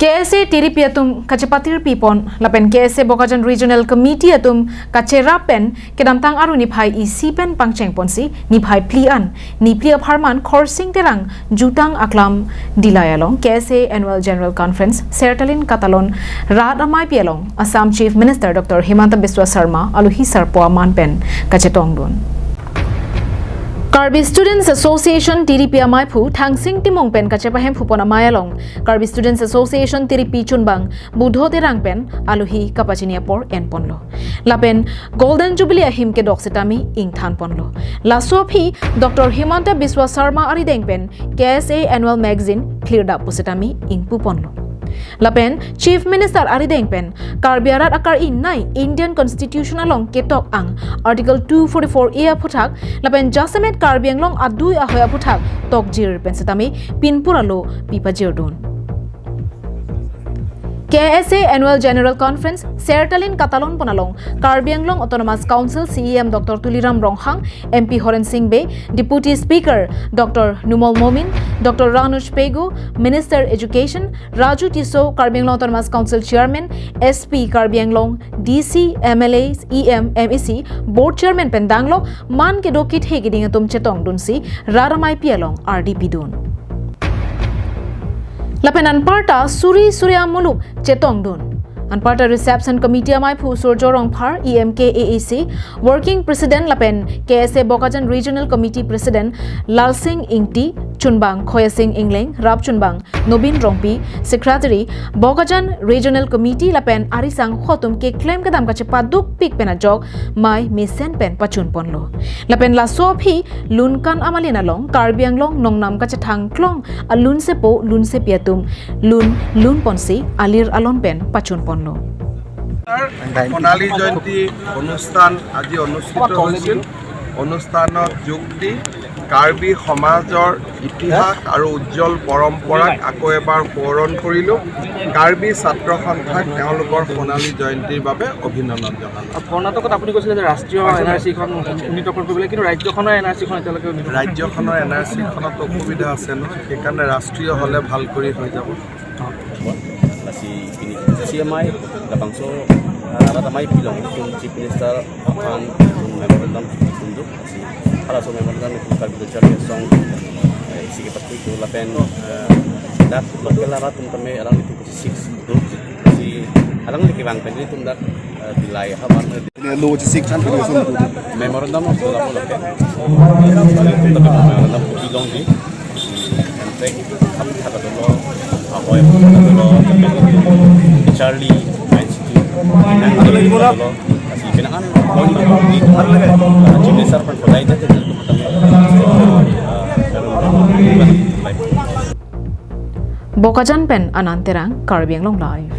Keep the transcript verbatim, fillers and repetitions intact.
K S A tiripi atum kachepatirpi pon lapen K S A Bokajan Regional Committee atum kacherap pen kedamtang Aru niphai isi pen pangcheng ponsi niphai phli an niphli apharman Khorsing Terang jutang aklam Dillai along K S A Annual General Conference Sertalin Katalon rat amaipi along Assam Chief Minister Doctor Himanta Biswa Sarma aluhi sarpo aman pen kachetongdun. Karbi Students Association tiripi amaiphu Thangsing Timung pen kachepahemphu pon amei along Karbi Students Association tiripi chunbang Budho Terang pen aluhi kapachini apor enponlo. Lapen Golden Jubilee ahim kedok setame ingthan ponlo. Laso aphi Doctor Himanta Biswa Sarma arideng pen K S A Annual Magazine klirdap pu setame ingpu ponlo. Lapen Chief Minister arideng pen Karbi arat akar-i nei Indian Constitution along ketok ang Article two forty-four A aphuthak lapen jasemet Karbi Anglong adui ahoi aphuthak tokjir pen setame pinpur alo pipajirdun. K S A Annual General Conference Sertalin Katalon pon along Karbi Anglong Autonomous Council C E M Doctor Tuliram Ronghang, M P Horen Sing Bey, Deputy Speaker Doctor Numal Momin, Doctor Ranuj Pegu, Minister Education Raju Tisso, Karbi Anglong Autonomous Council Chairman, S P Karbi Anglong, D C, M L A, E M, M A C, Board Chairman pen danglok man kedo kethe keding atum chetongdunsi rat amaipi along ardi pidun. Lapen anparta suri suri amuluk chetongdun. Anparta Reception Committee amaiphu Surjo Rongphar, E M K A A C Working President lapen K S A Bokajan Regional Committee President Lalsing Ingti, chunbang Khoyasing Ingleng, rap chunbang Nobin Rongpi, Secretary Bokajan Regional Committee lapen arisang hotum keklem kedam kachepadukpik pen ajok mei mesen pen pachun ponlo. Lapen laso aphi lunkan amalin along Karbi Anglong nongnam kachethang klong alunsepo lunsepi atum lun lun ponsi alir alon pen pachun ponlo. সোণালী জয়ন্তী অনুষ্ঠান আজি অনুষ্ঠিত হৈছিল। অনুষ্ঠানত যোগ দি কাৰ্বি সমাজৰ ইতিহাস আৰু উজ্জ্বল পৰম্পৰাক আকৌ এবাৰ সোঁৱৰণ কৰিলোঁ। কাৰ্বি ছাত্ৰ সন্থাক তেওঁলোকৰ সোণালী জয়ন্তীৰ বাবে অভিনন্দন জনালোঁ। কৰ্ণাটকত আপুনি কৈছিলে যে ৰাষ্ট্ৰীয় এন আৰ চিখন উন্নীতকৰণ কৰিবলৈ, কিন্তু ৰাজ্যখনৰ এন আৰ চিখন এতিয়ালৈকে উন্নীত ৰাজ্যখনৰ এন আৰ চিখনত অসুবিধা আছে নহয়, সেইকাৰণে ৰাষ্ট্ৰীয় হ'লে ভাল কৰি হৈ যাব। Lasi pini C M I labangso, ah, rat amaipi along itum Chief Minister aphan memorandum itum do. Lasi halaso memorandum itum Karbi Lo-Charli Asong, eh, isi kepatri do lapen, eh, dak local arat atum tame alanglitum pusi six do. Lasi alangli kevang pen itum dak, eh, Dillai havar Lo six an pini sum. Memorandum of Singapore loke. Tapi memorandum copy longji. Contract kami thaka dolo. Ahoi thaka dolo. Charli, Main City. Nang ada lagi bola. Kasi pinangan point na. Chief Minister pen kodai jate. Bokajan pen Anand Terang, Karbi Anglong Live.